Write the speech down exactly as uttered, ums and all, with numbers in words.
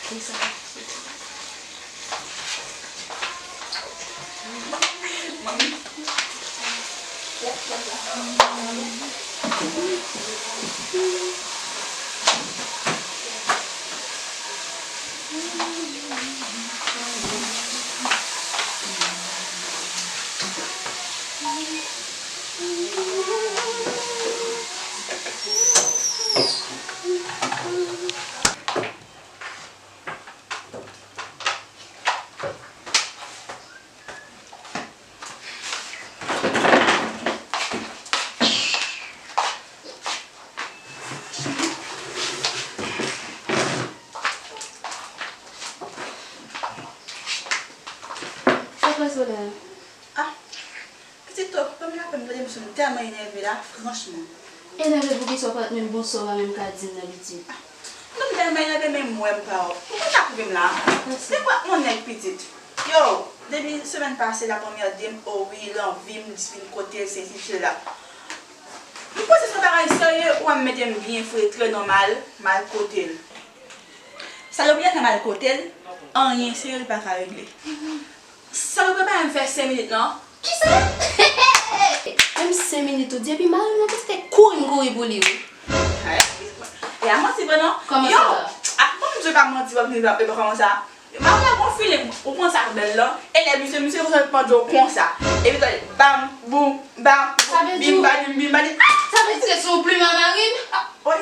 Sa k pase w la? Ah, pitit, oh, ban m lapè m, tande m sou m tèlman enève la, franchman. Enève pou kisa w pa t menm bonswa w pa menm ka di m nan, pitit? Ah, non, m tèlman enève, men m wè m pa wè. Ou konn sa k rive m la? Se kwa yon nèg, pitit? Yo, depi semèn pase la, premyè de m, oh wi, l anvi m, li vin kote l, sesi, sela. M panse se yon bagay serye, ou wè m mete m byen fre, trè nòmal, m al kote l. Salopri a fè m al kote l, anyen serye li pa ka regle. Salopri a pa menm fè senk minit non. Kisa? Menm senk minit ou di, epi mari m nan te kouri m kouri pou li wi. Ay, e a manti vre non. Kòman sa va? Yo, a bon m di pa manti, w ap vin ap kòman sa? Mari a gon filing, ou konn sa k bèl lan. E lè misye, misye konsa l pran dlo konsa. Epi tande bam, boum, bam, boum, bim, badim, bim, badim. Ah! Sa vle di se sou plim a mari m? Ah, wi.